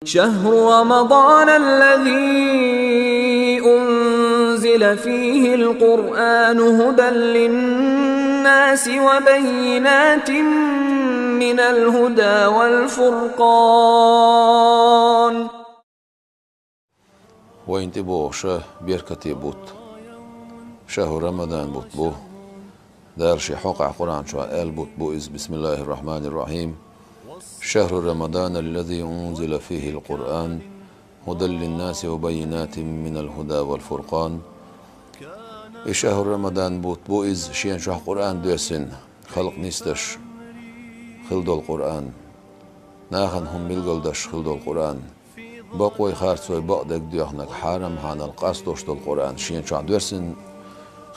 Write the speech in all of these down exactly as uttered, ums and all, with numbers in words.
شهر رمضان الذي أنزل فيه القرآن هدى للناس وبينات من الهدى والفرقان. Вайна тӀебогӀуш беркате бутт шахӀру Рамадан бутт бу. Дала ший хьокъехь Къуръан чохь аьлла бутт бу иза: بسم الله الرحمن الرحيم. شهر رمضان الذي أنزل فيه القرآن هدى للناس وبينات من الهدى والفرقان. И шахӀру Рамадан бутт бу иза, шен чохь Къуръан доьссина, халкъ нисдеш хилла долу Къуръан, нахана хӀума билгалдеш хилла долу Къуръан, бакъой харцой бакъдерг доьхнарг, хьарам-хьанал къастош долу Къуръан шен чохь доьссина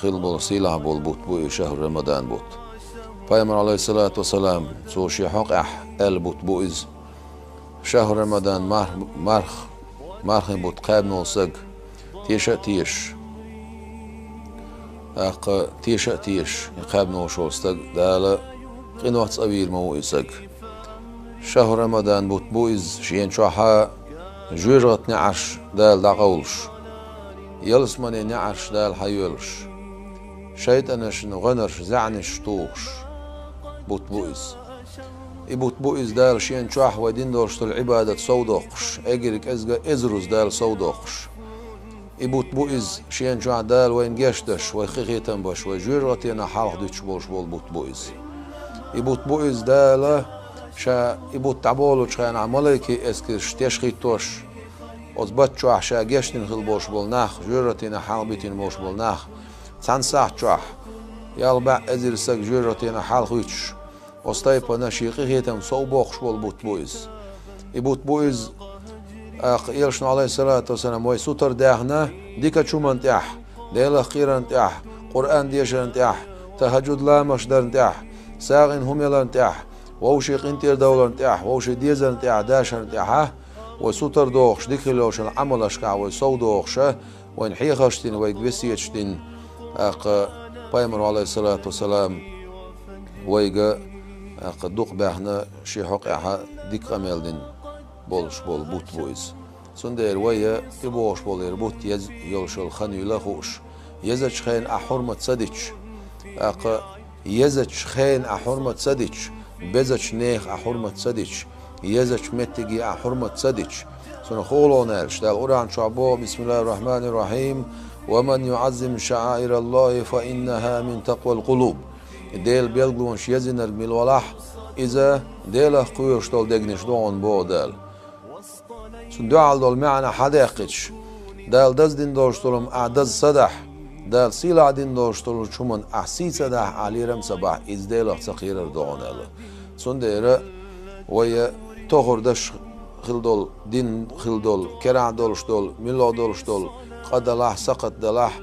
хилла болу сийлахь болу бутт бу и шахӀру Рамадан бутт. Пайхамар, Ӏалайхиссалату вассалам, цо шен хьокъехь аьлла бутт бу иза. ШахӀру Рамадан марх-, марх-, мархийн бутт кхаьбна волу стаг, теша а тешаш, тӀаккха теша а тешаш, и кхаьбна волуш волу стаг Дала къинойх цӀа вийр ма ву и стаг. ШахӀру Рамадан бутт бу иза, шен чохь жоьжахатин неӀарш Дала дӀакъовлуш, ялсаманин неӀарш Дала хьайоьллуш, шайтӀанашна гӀоьнарш, заьӀнаш тухуш бутт бу иза. И бутт бу иза Дала шен чохь вай дина долуш долу Ӏибадат совдоккхуш, эггара кӀезга эзарза Дала совдоккхуш. И бутт бу иза шен чохь Дала вайна гечдеш, вай къинхетам беш, вай жоьжахатинах хьалха дуьтуш болуш болу бутт бу иза. И бутт бу иза Дала ша и бутт дӀаболучу хенахь малайкийн эскарш тешахӀиттош, оцу бутт чохь ша гечдина хилла болуш болу нах, жоьжахатинах хьалха битина болуш болу нах, цхьана сахьт чохь ялх бӀе эзар стаг жоьжахатинах хьалха хуьттуш, оцу тайпана шен къинхетам совбоккхуш болу бутт бу иза. И бутт бу иза, тӀаккха Элчано, Ӏалайхиссалату вассалам, вай сутара даьхна дикачу хӀуманна тӀехь, Делах кхерарна тӀехь, Къуръан дешарна тӀехь, тахӀажжуд ламазаш дарна тӀехь, сагӀина хӀума яларна тӀехь, вовшийн къинтӀера довларна тӀехь, вовшийн дезарна тӀехь, дашарна тӀехь, вай сутара дохуш, дика хилла йолчу Ӏамалшкахь вай совдохуш, вайна хьехарш дина, вайга весеташ дина, тӀаккха Пайхамар, Ӏалайхиссалату вассалам, вайга, тӀаккха дукха баьхна шен хьокъехь дика къамел дина болуш болу бутт бу иза. Цундела вай тӀебогӀуш болу бутт еза йолуш йолу хан юйла а хууш, езачу хенан ахь хьурмат ца дича, тӀаккха езачу хенан ахь хьурмат ца дича, безачу нехан ахь хьурмат ца дича, езачу меттиге ахь хьурмат ца дича, цунах хӀоло аьлча, Дала Къуръан чохь боху: بسم الله الرحمن الرحيم. ومن يعظم شعائر الله فإنها من تقوى القلوب. Делан билгалонаш езийнарг мила валахь, иза Делах кхоьруш долу дегнаш ду хьуна, боху Дала. Цунна дуьхьал долу маьӀна хьадаьккхича, Дала даздина долуш долу хӀума ахь даз ца дахь, Дала сийлахь дина долуш долчу хӀуманна ахь сий ца дахь, ахь лерам ца бахь, иза Делах ца кхерар ду хьуна аьлла. Цундела вай тохар даш хилла долу, дин хилла долу, керахь долуш долу, муьлхха долуш долу, къа далахь, сакхат далахь,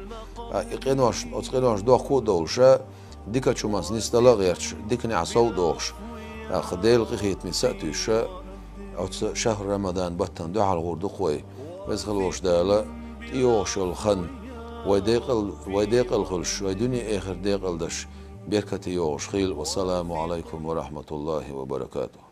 а, и къинош, оцу къиношна дохко а довлуша, дикачу хӀуманца нисдала а гӀерташ, диканехь сов а дохуш, тӀаккха Делан къинхетамца а туьйсуша, оцу шахӀру Рамадан баттана дуьхьал гӀур ду-кх вай. Веза хилла волчу Дала тӀейогӀуш йолу хан вай декъал, вай декъал хуьлуш, вай дуьне-эхарт декъал деш, беркате йогӀуш хуьлда. Вассаламу Ӏалайкум ва рахьматуллахӀи ва баракатухӀ.